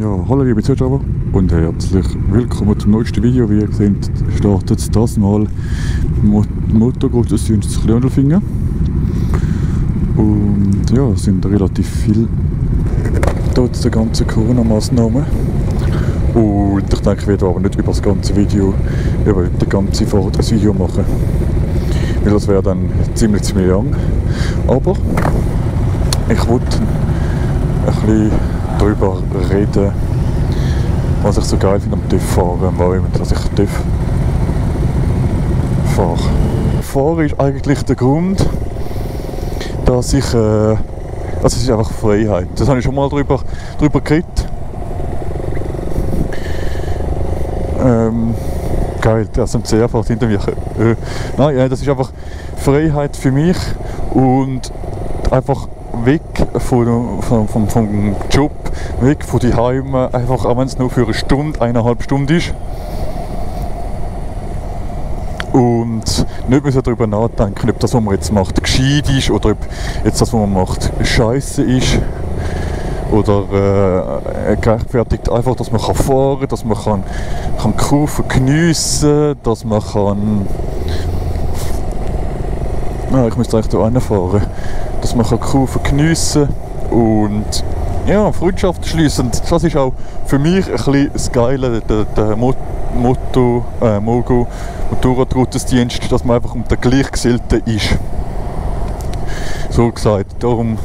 Ja, hallo liebe Zuschauer und herzlich willkommen zum neuesten Video. Wie ihr seht, startet das mal Motorgottesdienst zu Klöndelfingen. Und ja, es sind relativ viele trotz der ganzen Corona-Massnahmen. Und ich denke, ich werde aber nicht über das ganze Video, über die ganze Fahrt ein Video machen. Weil das wäre dann ziemlich lang. Aber ich wollte ein bisschen darüber reden, was ich so geil finde am TÜV fahren, warum dass ich TÜV fahre. Fahren ist eigentlich der Grund, dass ich, also es ist einfach Freiheit. Das habe ich schon mal drüber geredet. Geil, der SMC fährt hinter mir. Nein, das ist einfach Freiheit für mich und einfach weg vom Job, weg von die Heime, einfach auch wenn es nur für eine Stunde, 1,5 Stunden ist. Und nicht mehr darüber nachdenken, ob das, was man jetzt macht, gescheit ist oder ob jetzt das, was man macht, scheiße ist. Oder gerechtfertigt einfach, dass man fahren kann, dass man kann kaufen, geniessen, dass man kann... Ja, ich müsste eigentlich hier reinfahren. Dass man kaufen, geniessen und ja, Freundschaft schließen. Das ist auch für mich ein bisschen das Geile, der Motorradgottesdienst, dass man einfach unter Gleichgesinnten ist. So gesagt, darum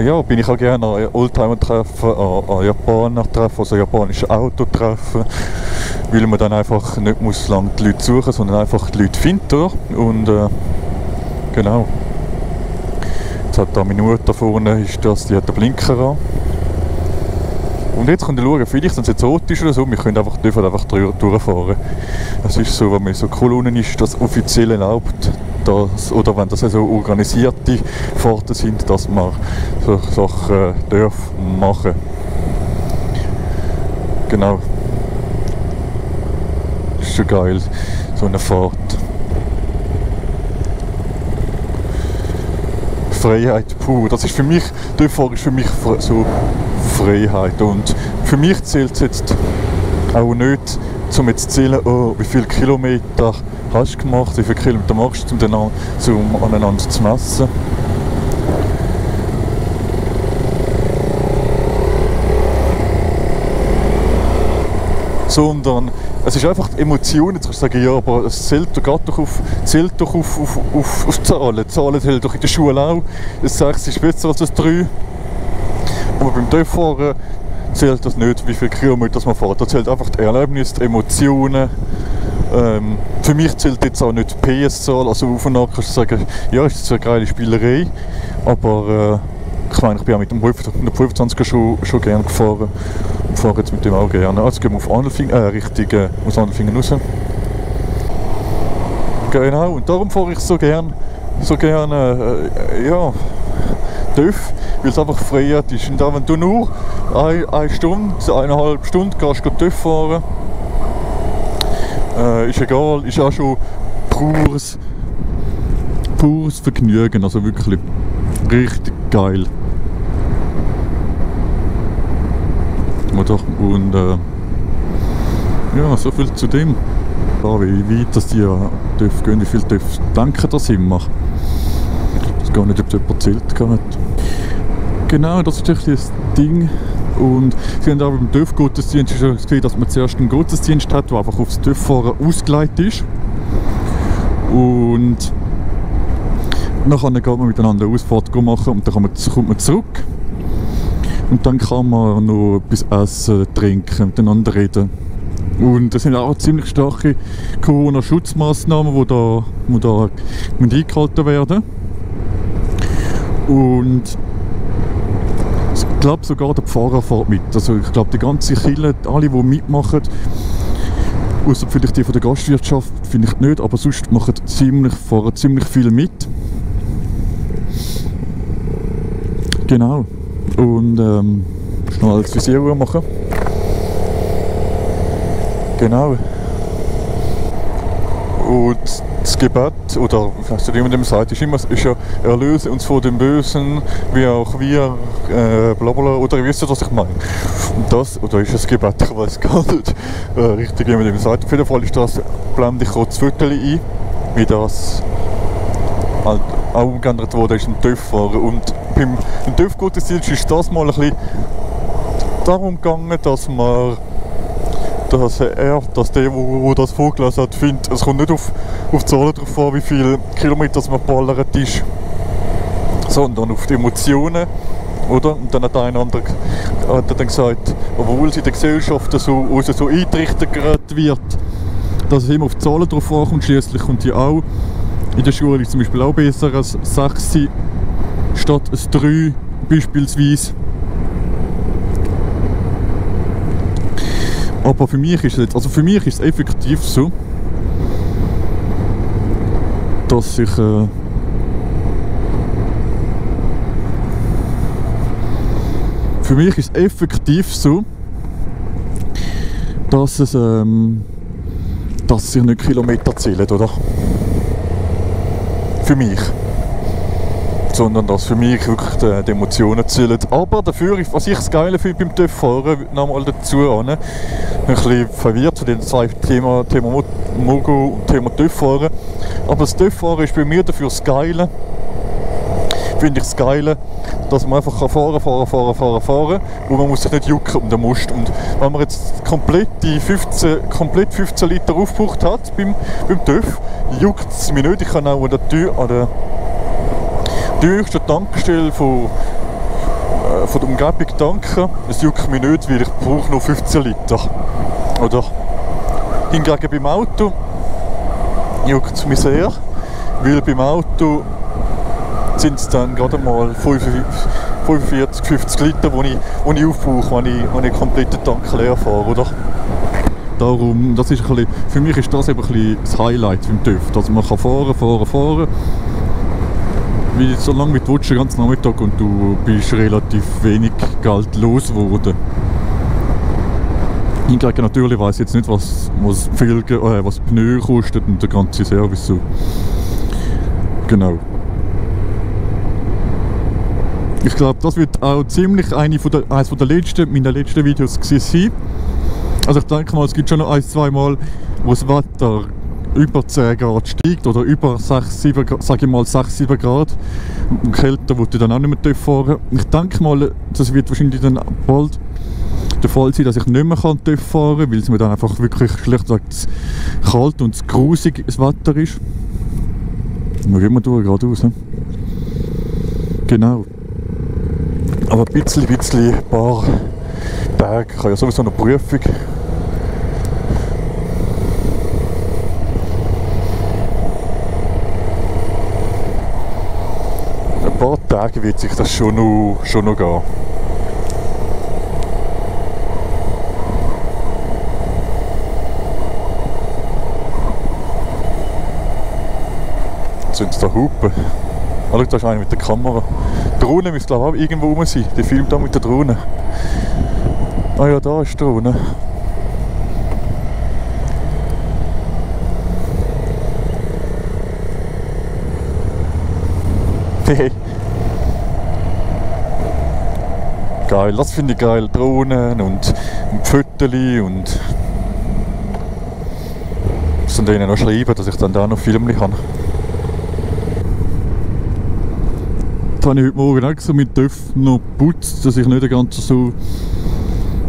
ja, bin ich auch gerne an Oldtimer-Treffen, an Japaner-Treffen, also japanische Autotreffen, weil man dann einfach nicht muss lang die Leute suchen, sondern einfach die Leute findet. Und genau. Jetzt hat da meine Mutter vorne, die hat den Blinker an. Und jetzt könnt ihr schauen, vielleicht wenn es jetzt rot ist oder so, wir können dürfen einfach durchfahren. Es ist so, wenn man so Kolonnen ist, das offiziell erlaubt, oder wenn das so organisierte Fahrten sind, dass man solche Sachen machen. Genau. Das ist schon geil, so eine Fahrt. Freiheit pur. Das ist für mich, Durchfahren ist für mich so Freiheit. Und für mich zählt es jetzt auch nicht, um jetzt zu zählen, oh, wie viele Kilometer hast du gemacht, wie viele Kilometer machst du, um aneinander zu messen. Sondern es ist einfach die Emotion. Jetzt kannst du sagen, ja, aber es zählt doch auf Zahlen. Zahlen zählen doch in der Schule auch. Das 6 ist besser als das 3. Aber beim Durchfahren zählt das nicht, wie viele Kilometer man fährt. Da zählt einfach die Erlebnisse, die Emotionen. Für mich zählt jetzt auch nicht die PS-Zahl. Also auf und nach kannst du sagen, ja, ist das eine geile Spielerei. Aber ich meine, ich bin auch mit dem 125er schon gerne gefahren. Und fahre jetzt mit dem auch gerne. Jetzt gehen wir auf Andelfingen, aus Andelfingen raus. Genau, und darum fahre ich so gerne ja, TÜV, weil es einfach Freiheit ist. Und auch wenn du nur eine Stunde, 1,5 Stunden gehst TÜV fahren, ist egal, ist auch schon pures Vergnügen, also wirklich richtig geil. Und ja, so viel zu dem. Wie weit dass die TÜV gehen, wie viel TÜV denken das immer. Ich weiß gar nicht, ob es jemand erzählt hat. Genau, das ist ein das Ding. Und sie haben auch beim TÜV-Gottesdienst gesehen, dass man zuerst einen Gottesdienst hat, der einfach aufs TÜV-Fahren ausgelegt ist. Und nachher geht man miteinander eine Ausfahrt machen und dann kommt man zurück. Und dann kann man noch etwas essen, trinken, miteinander reden. Und das sind auch ziemlich starke Corona-Schutzmaßnahmen, die da eingehalten werden. Und ich glaube sogar der Pfarrer fährt mit. Also ich glaube die ganze Kirche, alle die mitmachen, außer vielleicht die von der Gastwirtschaft, finde ich nicht, aber sonst fahren ziemlich viele mit. Genau. Und schnell das Visier machen. Und das Gebet, oder was du jemandem sagt, ist ja erlöse uns vor dem Bösen, wie auch wir, bla bla, oder ihr wisst ja, was ich meine. Und das, oder ist das Gebet, ich weiß gar nicht, richtig jemandem sagt. Auf jeden Fall ist das, blende ich auch das Foto ein, wie das halt auch umgeändert wurde, ist ein TÜV-Fahrer. Und beim TÜV-Gottesdienst ist das mal ein bisschen darum gegangen, dass der, wo das vorgelesen hat, findet, es kommt nicht auf die Zahlen drauf an, wie viele Kilometer man geballert ist, sondern auf die Emotionen, oder? Und dann hat einer andere dann gesagt, obwohl es in der Gesellschaft so eingerichtet wird, dass es immer auf die Zahlen drauf ankommt, schliesslich kommt die auch in der Schule ist zum Beispiel auch besser als 6 statt ein 3 beispielsweise. Aber für mich ist es effektiv so, dass ich für mich ist es effektiv so, dass sich nicht Kilometer zählen, oder? Für mich. Sondern dass für mich wirklich die Emotionen zählen. Aber dafür, was ich das Geile finde beim TÜV-Fahren, nochmal dazu an, ein bisschen verwirrt zu den zwei Thema Mogo und Thema TÜV-Fahren. Aber das TÜV-Fahren ist bei mir dafür das Geile, finde ich das Geile, dass man einfach fahren und man muss sich nicht jucken um den Must. Und wenn man jetzt komplett 15 Liter aufgebraucht hat beim TÜV, juckt es mich nicht. Ich kann auch an der teuersten Tankstelle von der Umgebung tanken. Es juckt mich nicht, weil ich brauche nur 15 Liter. Oder? Hingegen beim Auto juckt es mich sehr, weil beim Auto sind es dann gerade mal 45, 50 Liter, die ich aufbrauche, wenn ich einen kompletten Tank leer fahre, oder? Darum, das ist ein bisschen, für mich ist das eben ein bisschen das Highlight beim TÜV, dass man kann fahren. Weil solange du willst, den ganzen Nachmittag und du bist relativ wenig Geld losgeworden. Hingegen natürlich weiss ich jetzt nicht, was Pneu kostet und der ganze Service so. Genau. Ich glaube, das wird auch ziemlich eines meiner letzten Videos sein. Also ich denke mal, es gibt schon noch 1-2 Mal, wo das Wetter über 10 Grad steigt oder über 6-7 Grad. Und kälter würde ich dann auch nicht mehr fahren. Ich denke mal, das wird wahrscheinlich dann bald der Fall sein, dass ich nicht mehr TÜV fahren kann, weil es mir dann einfach wirklich schlecht gesagt kalt und grusig das Wetter ist. Wo gehen wir durch, geradeaus, ne? Genau. Aber ein paar Tage, ich habe ja sowieso eine Prüfung. Ein paar Tage wird sich das schon noch gehen. Jetzt sind es da Hupen. Ah, schau, da ist einer mit der Kamera. Die Drohne müsste glaube ich auch irgendwo rum sein. Der filmt da mit der Drohne. Ah ja, da ist die Drohne. Hey. Geil, das finde ich geil. Drohnen und Pfötterli und das sind denen noch schreiben, dass ich dann da noch filmen kann. Das habe ich heute Morgen auch so mit TÜV noch geputzt, dass ich nicht ganz so...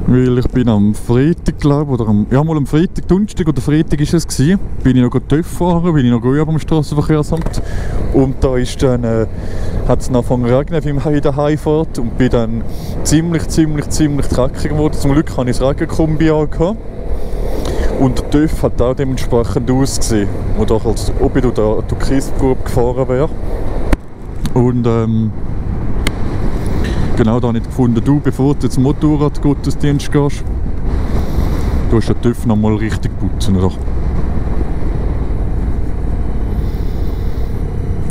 Weil ich bin am Freitag, glaube ich, oder am Freitag, Donnerstag oder Freitag ist es gewesen, bin ich noch TÜV fahren, bin ich noch am Strassenverkehrsamt und da ist dann, hat es angefangen zu regnen in der Heimfahrt und bin dann ziemlich dreckig geworden. Zum Glück hatte ich das Regenkombi angehabt und der TÜV hat auch dementsprechend ausgesehen, oder als ob ich durch Kiesgrube gefahren wäre. Und genau, da habe ich gefunden, du, bevor du zum Motorradgottesdienst gehst, du hast den TÜV noch mal richtig putzen, oder?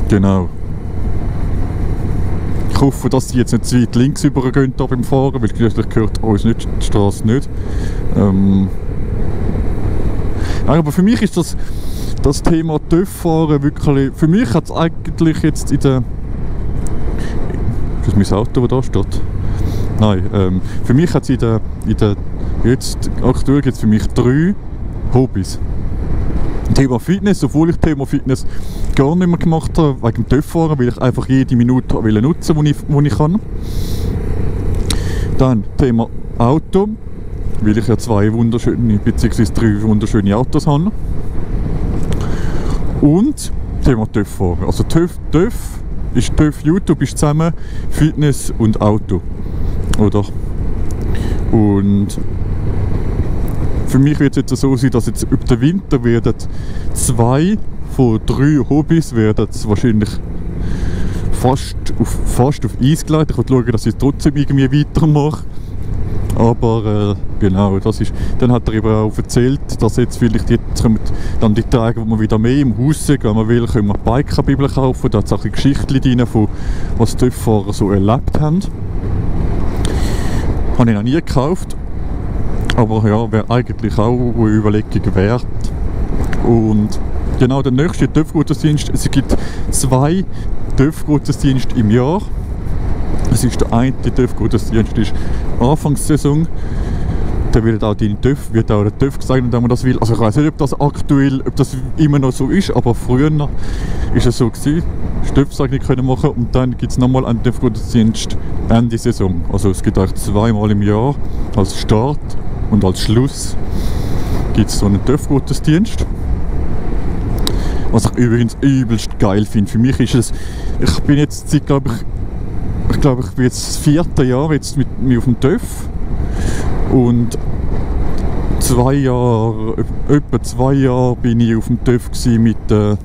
Genau. Ich hoffe, dass die jetzt nicht zu weit links übergehen da beim Fahren, weil schließlich gehört uns nicht, die Straße nicht. Aber für mich ist das das Thema TÜV-Fahren wirklich, für mich hat es eigentlich jetzt in der... Ist das mein Auto, das da steht? Nein, für mich hat es in der jetzt aktuell gibt es für mich 3 Hobbys. Thema Fitness, obwohl ich Thema Fitness gar nicht mehr gemacht habe, wegen dem TÜV-Fahren, weil ich einfach jede Minute nutzen wollte, die ich kann. Dann Thema Auto, weil ich ja 2 wunderschöne, bzw. 3 wunderschöne Autos habe. Und Thema TÜV-Fahren. Also TÜV YouTube ist zusammen Fitness und Auto. Oder? Und für mich wird es jetzt so sein, dass jetzt über den Winter werden 2 von 3 Hobbys werden wahrscheinlich fast auf Eis gelegt. Ich will schauen, dass ich trotzdem irgendwie weitermache. Aber genau, das ist. Dann hat er eben auch erzählt, dass jetzt vielleicht jetzt kommen dann die Tage, wo man wieder mehr im Haus sind, wenn man will, können wir Biker-Bibel kaufen. Da hat es auch ein Geschichten drin, von was die TÜV-Fahrer so erlebt haben. Habe ich noch nie gekauft. Aber ja, wäre eigentlich auch eine Überlegung wert. Und genau, der nächste TÜV-Gottesdienst, es gibt 2 TÜV-Gottesdienste im Jahr. Es ist der eine TÜV-Gottesdienst, ist Anfangssaison. Da wird auch der TÜV gesegnet, wenn man das will. Also ich weiß nicht, ob das aktuell, ob das immer noch so ist, aber früher ist es so gewesen, TÜV-Segnung können machen und dann gibt es nochmal einen TÜV-Gottesdienst Ende Saison. Also es gibt eigentlich 2-mal im Jahr als Start und als Schluss gibt es so einen TÜV-Gottesdienst. Was ich übrigens übelst geil finde. Für mich ist es, ich bin jetzt seit, glaube ich bin jetzt das 4. Jahr jetzt mit mir auf dem TÜV und 2 Jahre, etwa 2 Jahre bin ich auf dem TÜV mit, wie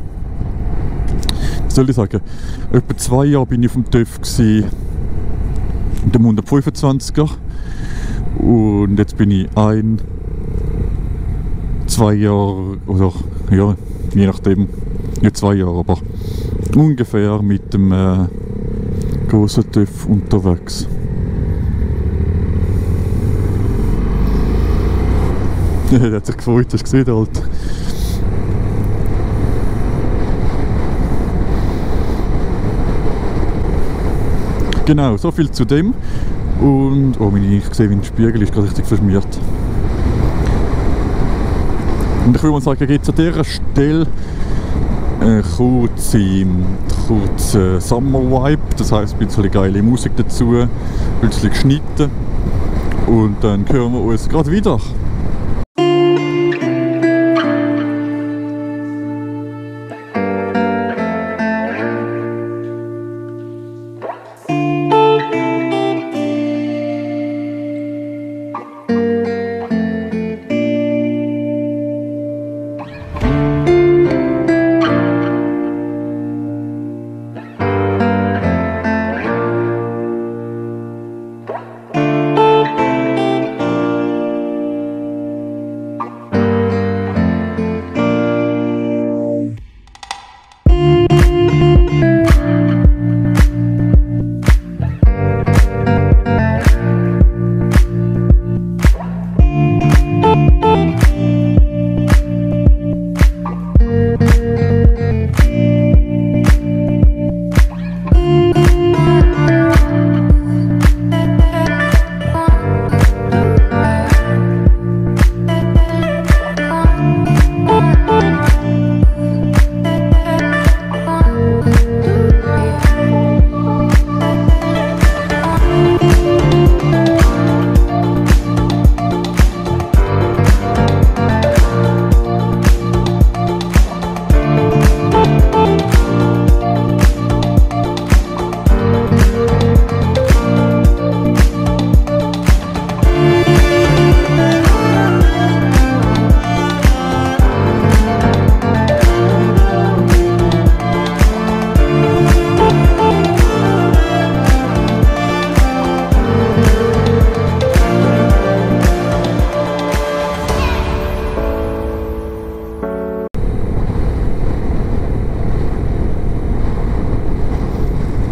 soll ich sagen, etwa 2 Jahre bin ich auf dem TÜV mit dem 125er und jetzt bin ich 2 Jahre, oder ja, je nachdem, nicht 2 Jahre, aber ungefähr mit dem großen TÜV unterwegs. Der hat sich gefreut, hast du gesehen, Alter. Genau, so viel zu dem. Und, oh, ich sehe, wie ein Spiegel ist gerade richtig verschmiert. Und ich würde mal sagen, jetzt an dieser Stelle kurz Summer Vibe, das heisst ein bisschen geile Musik dazu, ein bisschen geschnitten und dann hören wir uns gerade wieder.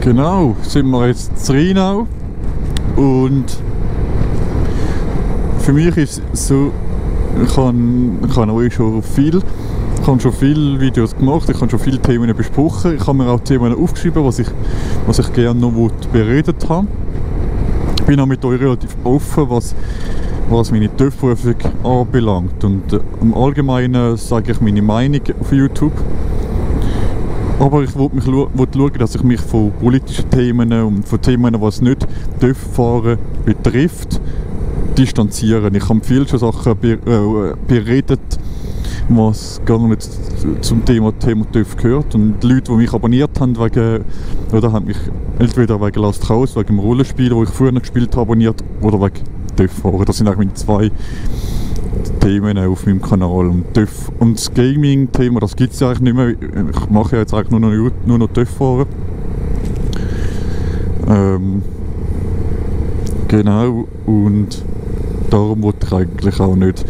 Genau, sind wir jetzt in Rheinau und für mich ist es so, ich habe euch schon viel Ich habe schon viele Videos gemacht, ich habe schon viele Themen besprochen. Ich habe mir auch Themen aufgeschrieben, was ich gerne noch beredet habe. Ich bin auch mit euch relativ offen, was meine TÜV-Prüfung anbelangt. Und im Allgemeinen sage ich meine Meinung auf YouTube. Aber ich wollte schauen, dass ich mich von politischen Themen und von Themen, was nicht TÜV-Fahren betrifft, distanzieren. Ich habe viele schon Sachen beredet, was gar nicht zum Thema TÜV gehört. Und die Leute, die mich abonniert haben, haben mich entweder wegen Last House, wegen dem Rollenspiel, das ich früher gespielt habe, abonniert, oder wegen TÜV-Fahren. Das sind eigentlich meine zwei Themen auf meinem Kanal. Und TÜV und das Gaming-Thema, das gibt es ja eigentlich nicht mehr. Ich mache ja jetzt eigentlich nur noch TÜV-Fahren. Genau, und darum wollte ich eigentlich auch nicht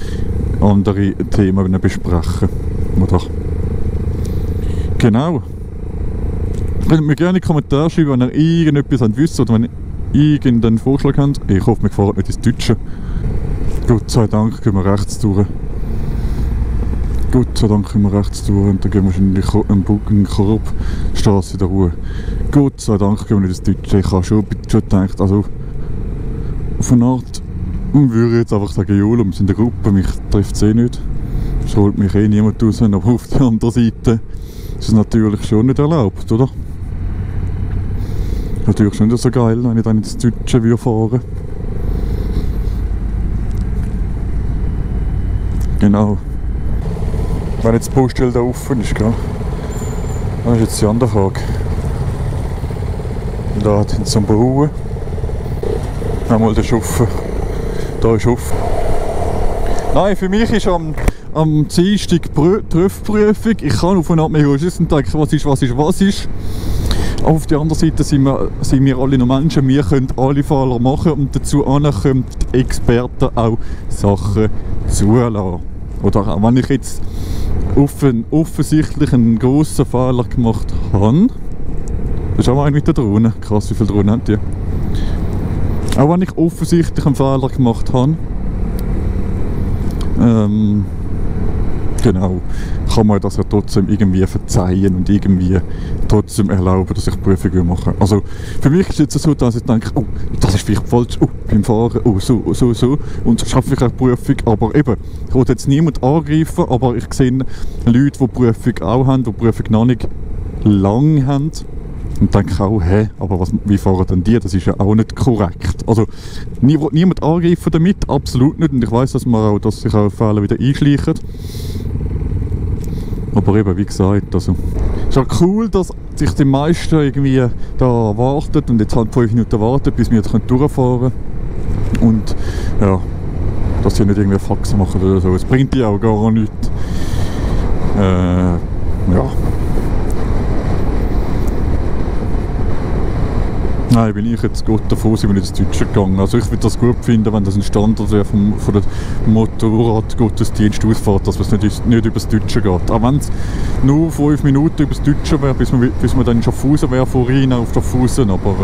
andere Themen besprechen. Oder? Genau. Könnt mir gerne in die Kommentare schreiben, wenn ihr irgendetwas wisst oder wenn ihr irgendeinen Vorschlag habt. Ich hoffe, wir fahren nicht ins Deutsche. Gott sei Dank gehen wir rechts durch. Gott sei Dank gehen wir rechts durch und dann gehen wir in die Korbstrasse in der Ruhe. Gott sei Dank gehen wir nicht ins Deutsche. Ich habe schon gedacht, also auf eine Art würde ich jetzt einfach sagen, Jolo, wir sind in der Gruppe, mich trifft es eh nicht. Es holt mich eh niemand raus, aber auf der anderen Seite ist es natürlich schon nicht erlaubt, oder? Natürlich schon nicht so geil, wenn ich dann ins Deutsche fahren würde. Genau. Wenn jetzt die Baustelle da offen ist, gell? Das ist jetzt die andere Frage. Da sind sie am Bauen. Einmal der Schuffen. Da ist offen. Nein, für mich ist am Dienstag TÜV-Prüfung. Ich kann auf eine Art mega Schiss und denken, was ist. Auf der anderen Seite sind wir alle noch Menschen, wir können alle Fehler machen und dazu können die Experten auch Sachen zulassen. Oder auch wenn ich jetzt offensichtlich einen grossen Fehler gemacht habe, das ist auch einer mit der Drohne, krass wie viele Drohnen haben die. Auch wenn ich offensichtlich einen Fehler gemacht habe, genau, kann man das ja trotzdem irgendwie verzeihen und irgendwie trotzdem erlauben, dass ich Prüfungen mache. Also für mich ist es jetzt so, dass ich denke, oh, das ist vielleicht falsch, oh, beim Fahren, oh, so. Und so schaffe ich auch Prüfung, aber eben, ich will jetzt niemanden angreifen, aber ich sehe Leute, die Prüfung auch haben, die Prüfung noch nicht lang haben. Und denke auch, aber wie fahren denn die? Das ist ja auch nicht korrekt. Also, niemand angreifen damit, absolut nicht. Und ich weiss, dass sich auch Fehler wieder einschleichen. Aber eben, wie gesagt, also, ist auch cool, dass sich die meisten irgendwie da warten und jetzt halt 5 Minuten warten, bis wir jetzt durchfahren können. Und ja, dass sie nicht irgendwie Faxen machen oder so. Es bringt die auch gar nichts. Ja. Nein, bin ich jetzt Gott davon, sind wir nicht ins Deutsche gegangen. Also ich würde das gut finden, wenn das ein Standard wäre von der Motorradgottesdienst ausfährt, dass es nicht über das Deutsche geht. Auch wenn es nur 5 Minuten über das Deutsche wäre, bis man dann in Schaffhausen wäre, von Rhein auf Schaffhausen, aber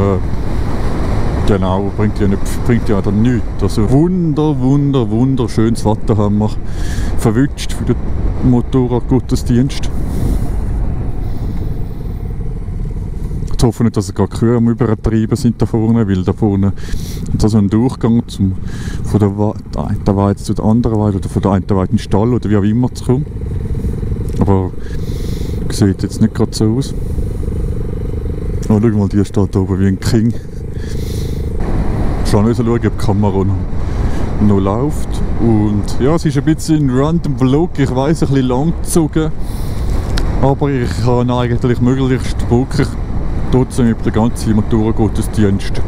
genau, bringt ja dann nichts. Also wunderschönes Wetter haben wir verwünscht für den Motorradgottesdienst. Ich hoffe nicht, dass gerade Kühe am Übertreiben sind da vorne, weil da vorne ist so ein Durchgang von der einen Weide zu der anderen Weide oder von der einen Weide in den Stall oder wie auch immer zu kommen. Aber sieht jetzt nicht gerade so aus. Oh, schau mal, die steht da oben wie ein King. Ich kann nicht schauen, ob die Kamera noch läuft. Und ja, es ist ein bisschen ein random Vlog, ich weiss, ein bisschen langgezogen. Aber ich kann eigentlich möglichst wirklich trotzdem über den ganzen Motorradgottesdienst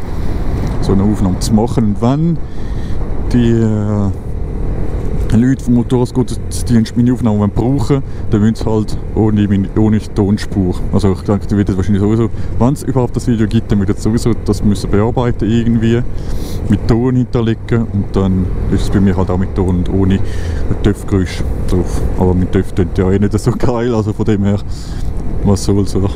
so eine Aufnahme zu machen. Und wenn die Leute vom Motorradgottesdienst meine Aufnahme brauchen, dann müssen sie halt ohne Tonspur. Also ich denke, die werden wahrscheinlich sowieso, wenn es überhaupt das Video gibt, dann würden sie sowieso das müssen bearbeiten irgendwie, mit Ton hinterlegen und dann ist es bei mir halt auch mit Ton und ohne TÜV-Geräusch drauf. Aber mit TÜV klingt ja eh nicht so geil, also von dem her, was soll's, oder?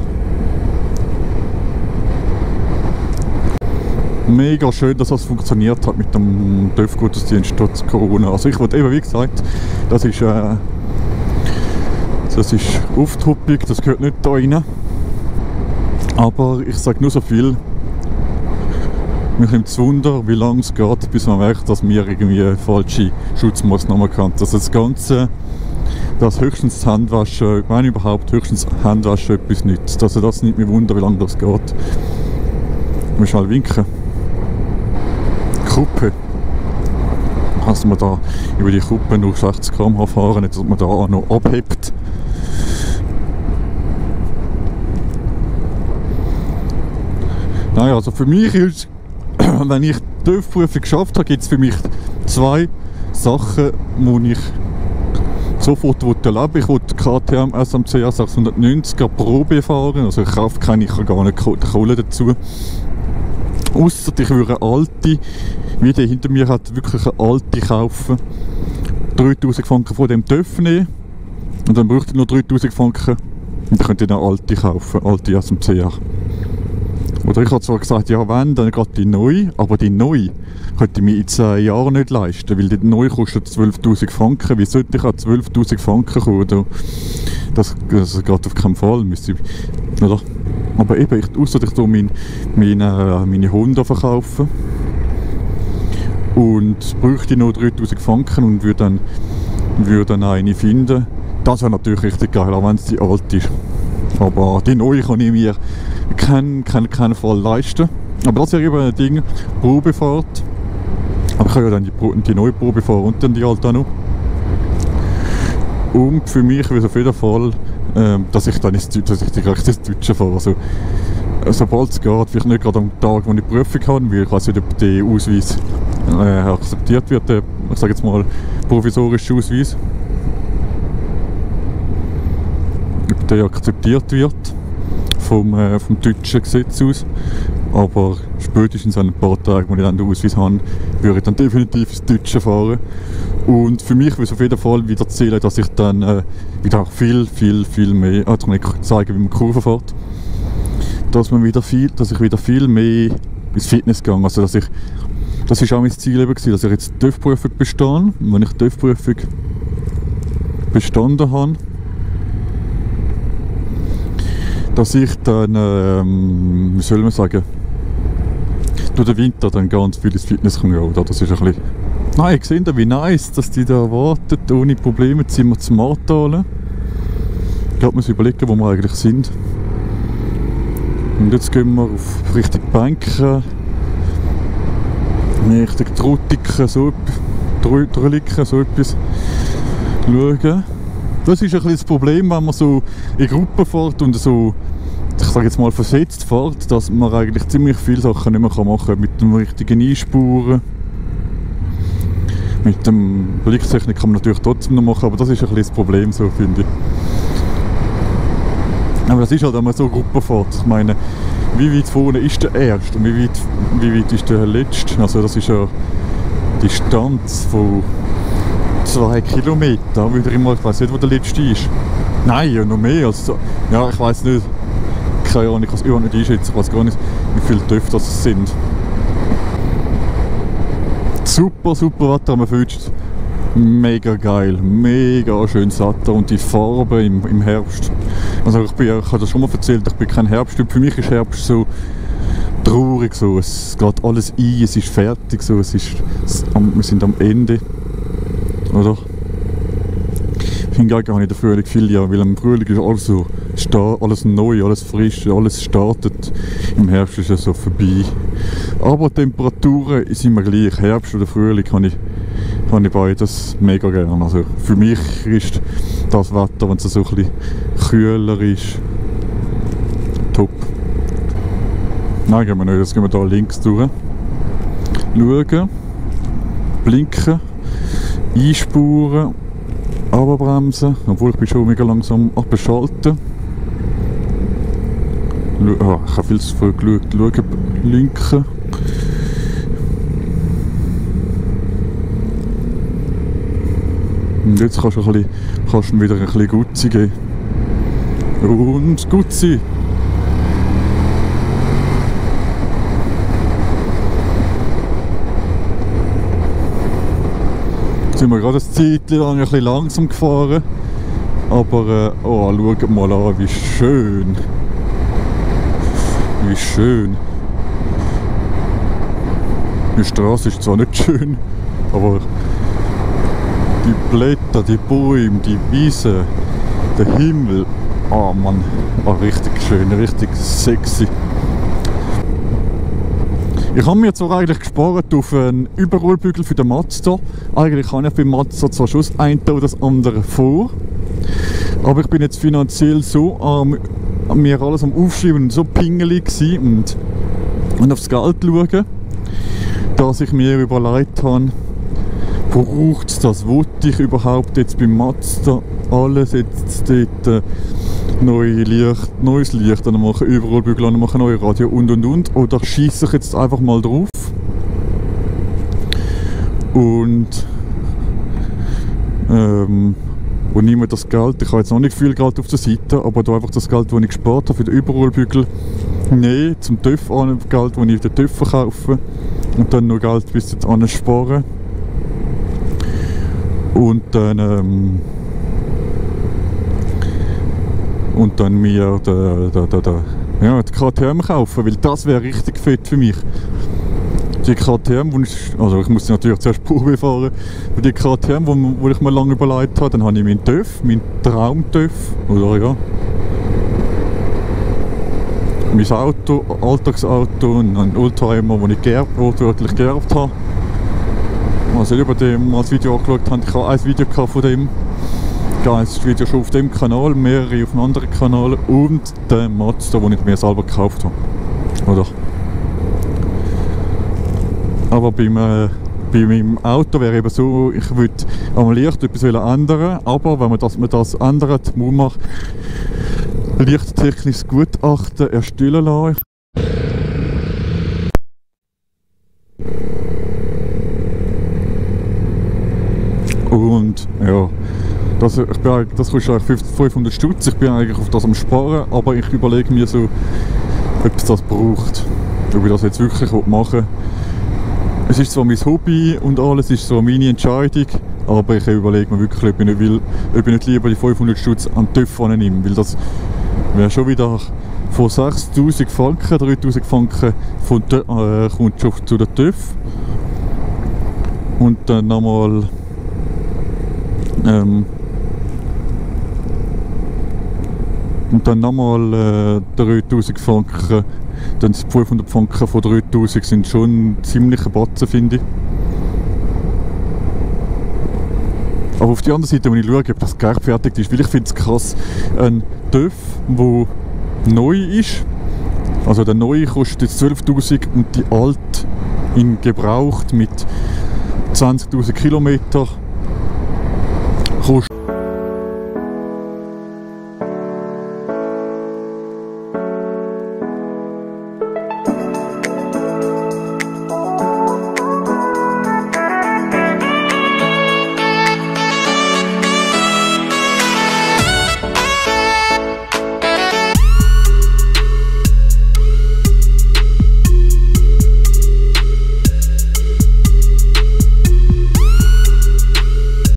Mega schön, dass das funktioniert hat mit dem TÜV-Gottesdienst trotz Corona. Also ich wollte eben, wie gesagt, das ist Das ist auftuppig, das gehört nicht da rein. Aber ich sage nur so viel. Mich nimmt es Wunder, wie lange es geht, bis man merkt, dass wir irgendwie falsche Schutzmaßnahmen haben. Also das Ganze, dass höchstens das Handwaschen, wenn überhaupt höchstens Handwaschen etwas nützt. Also das nimmt mich Wunder, wie lange das geht. Ich muss mal winken. Kuppe. Dass man da über die Kuppe nur 60 km/h fahren, nicht dass man da auch noch abhebt. Naja, also für mich ist, wenn ich die TÜV-Prüfung geschafft habe, gibt es für mich zwei Sachen, die ich sofort erleben will. Ich will die KTM SMCA 690 Probe fahren, also Kraft kenne ich gar nicht Kohle dazu. Ausser ich würde eine alte, wie der hinter mir hat, wirklich eine alte kaufen, 3000 Franken von dem TÜV nehmen und dann bräuchte ich noch 3000 Franken und dann könnte ich eine alte kaufen, alte SMCA. Oder ich habe zwar gesagt, ja wenn, dann gerade die neue, aber die neue könnte ich mir in 10 Jahren nicht leisten, weil die neue kostet 12'000 Franken. Wie sollte ich an 12'000 Franken kommen? Das geht auf keinen Fall. Oder? Aber eben, ausser ich tue meine Honda verkaufen und bräuchte noch 3000 Franken und würde dann eine finden. Das wäre natürlich richtig geil, auch wenn es die alte ist. Aber die neue kann ich mir keinen Fall leisten. Aber das wäre eben ein Ding, Probefahrt. Aber ich kann ja dann die neue Probe fahren und dann die alte auch noch. Und für mich wäre es auf jeden Fall, dass ich direkt ins Deutsche fahre. Also, sobald es geht, vielleicht nicht gerade am Tag, wo ich die Prüfung habe, weil ich weiß nicht, ob der Ausweis akzeptiert wird, ich sage jetzt mal provisorischer Ausweis. Ob der akzeptiert wird vom deutschen Gesetz aus. Aber spätestens an ein paar Tagen, wo ich dann den Ausweis habe, würde ich dann definitiv ins Deutsche fahren. Und für mich würde es auf jeden Fall wieder zählen, dass ich dann wieder viel mehr, also ich kann zeigen, wie man Kurven fährt, dass ich wieder viel mehr ins Fitness gehe. Also das war auch mein Ziel eben, dass ich jetzt die TÜV-Prüfung bestehe. Und wenn ich die TÜV-Prüfung bestanden habe, dass ich dann, wie soll man sagen, durch den Winter dann ganz viel ins Fitness kann gehen. Das ist ein bisschen... Nein, ich sehe da, wie nice, dass die da warten, ohne Probleme. Jetzt sind wir zum Marktalen. Ich glaube, wir müssen überlegen, wo wir eigentlich sind. Und jetzt gehen wir auf Richtung Bänken, Richtung Truttiken, so etwas schauen. Das ist ein bisschen das Problem, wenn man so in Gruppen fährt und so, ich sage jetzt mal versetzt fährt, dass man eigentlich ziemlich viele Sachen nicht mehr machen kann. Mit dem richtigen Einspuren. Mit dem Blicktechnik kann man natürlich trotzdem noch machen, aber das ist ein bisschen das Problem, so finde ich. Aber das ist halt, wenn man so Gruppen fährt. Ich meine, wie weit vorne ist der Erste und wie weit ist der Letzte? Also das ist ja die Distanz von 2 Kilometer. Ich weiss nicht, wo der Letzte ist. Nein, ja, noch mehr. Also, ja, ich weiss nicht. Keine Ahnung, ich kann es überhaupt nicht einschätzen. Ich weiss gar nicht, wie viele Töpfe das sind. Super Wetter am Fütsch. Mega geil, mega schönes Wetter und die Farbe im Herbst. Also ich habe das schon mal erzählt, ich bin kein Herbsttyp. Für mich ist Herbst so traurig, so. Es geht alles ein, es ist fertig, so. Wir sind am Ende, oder? Ich finde gar nicht den Frühling viel, ja, weil im Frühling ist alles so alles neu, alles frisch, alles startet. Im Herbst ist es so vorbei. Aber Temperaturen sind mir gleich. Herbst oder Frühling kann ich beides mega gerne. Also für mich ist das Wetter, wenn es so ein bisschen kühler ist, top. Nein, gehen wir nicht. Jetzt gehen wir hier links durch. Schauen, blinken, einspuren, runterbremsen, obwohl ich bin schon mega langsam abschalten. Ich habe viel zu früh geschaut. Schauen, blinken. Und jetzt kannst du wieder ein bisschen Gutzi geben. Und Gutzi! Jetzt sind wir gerade ein Zeitchen lang ein bisschen langsam gefahren. Aber schaut mal an, wie schön. Wie schön. Die Straße ist zwar nicht schön, aber die Blätter, die Bäume, die Wiese, der Himmel, oh Mann, richtig schön, richtig sexy. Ich habe mir zwar eigentlich gespart auf einen Überrollbügel für den Mazda. Eigentlich habe ich beim Mazda zwar schon das eine oder das andere vor, aber ich bin jetzt finanziell so mir alles am Aufschreiben und so pingelig gewesen und aufs Geld schauen, dass ich mir überlegt habe, braucht es das? Wollte ich überhaupt jetzt beim Mazda alles jetzt dort neues Licht, dann mache ich Überrollbügel, dann mache ich neue Radio und oder schieße ich jetzt einfach mal drauf und nehme das Geld, ich habe jetzt noch nicht viel Geld auf der Seite, aber da einfach das Geld, das ich gespart habe für den Überrollbügel, nehmen zum TÜV an, Geld, das ich den TÜV verkaufe und dann noch Geld bis jetzt an sparen und dann mir die KTM kaufen, weil das wäre richtig fett für mich. Die KTM, also ich muss natürlich zuerst Probe fahren, aber die KTM, wo ich mir lange überlegt habe, dann habe ich meinen TÜV, meinen Traum-TÜV, oder ja, mein Auto, Alltagsauto und einen Oldtimer, den ich wortwörtlich geerbt habe. Also über dem als Video angeschaut habe, ich habe ein Video von dem, das Video schon auf dem Kanal, mehrere auf einem anderen Kanal und den Mazda, den ich mir selber gekauft habe. Oder? Aber bei meinem Auto wäre eben so, ich würde am Licht etwas ändern, aber wenn man das ändert, muss man lichttechnisches Gutachten erstellen lassen. Und ja, das kostet eigentlich 500 Stutz. Ich bin eigentlich auf das am Sparen, aber ich überlege mir so, ob es das braucht. Ob ich das jetzt wirklich machen will. Es ist zwar mein Hobby und alles, ist so meine Entscheidung, aber ich überlege mir wirklich, ob ich nicht lieber die 500 Stutz an den TÜV nehme, weil das wäre schon wieder von 6'000 Franken, 3'000 Franken kommt schon zu der TÜV und dann nochmal und dann nochmal 3000 Franken, dann sind 500 Franken von 3000 sind schon ziemliche Batzen, finde ich. Aber auf die andere Seite, wenn ich schaue, ob das gerechtfertigt ist, weil ich finde es krass, ein TÜV, der neu ist, also der neue kostet jetzt 12'000 und die alte in gebraucht mit 20'000 Kilometer kostet